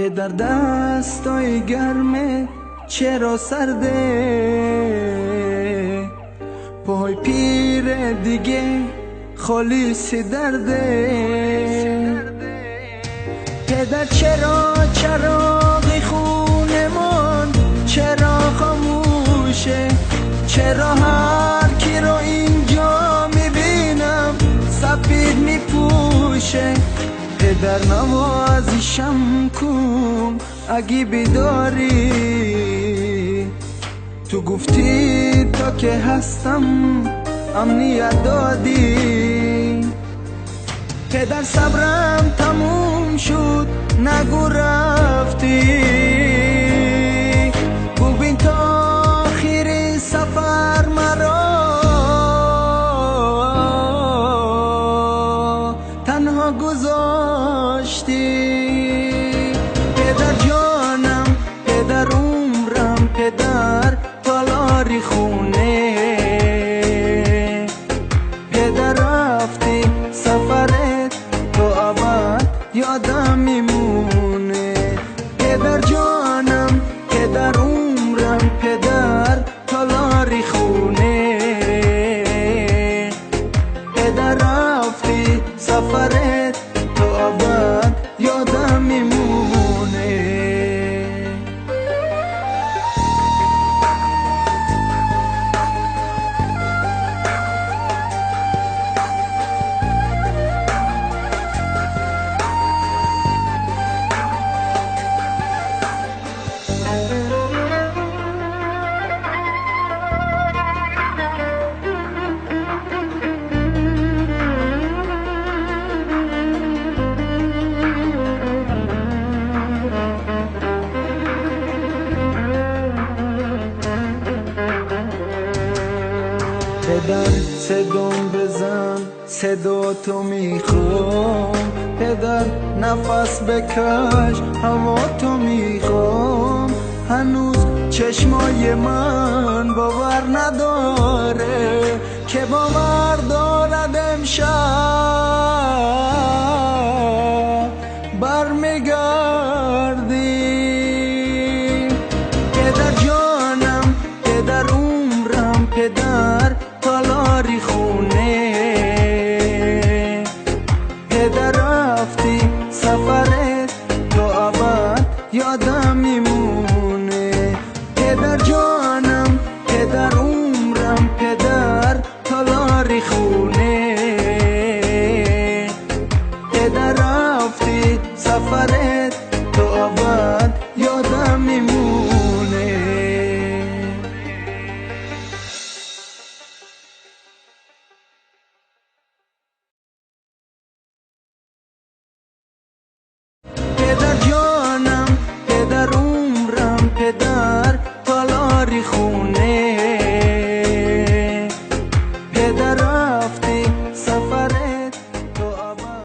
پدر دستای گرمه چرا سرده، پای پیر دیگه خالیس درده. پدر چرا چراغ خونمان چرا خاموشه، چرا هر کی رو اینجا میبینم سفید میپوشه. پدر نوازشم کن اگه بیداری، تو گفتی تا که هستم امنیت دادی. پدر صبرم تموم شد نگو رفتی، ببین تا آخر سفر مرا تنها گذاشتی. پدر جانم پدر عمرم پدر تالاری خونه، پدر رفتی سفرت تا ابد یادم میمونه. پدر جانم پدر عمرم پدر تالاری خونه، پدر رفتی سفرت تا ابد یادم میمونه. پدر صدام بزن صدا تو میخوام، پدر نفس بکش هوا تو میخوام. هنوز چشمای من باور نداره که باور دارد امشب برمیگردی. پدر جانم پدر عمرم پدر تالاری خونه، پدر رفتی سفرت تا ابد یادم میمونه. پدر جان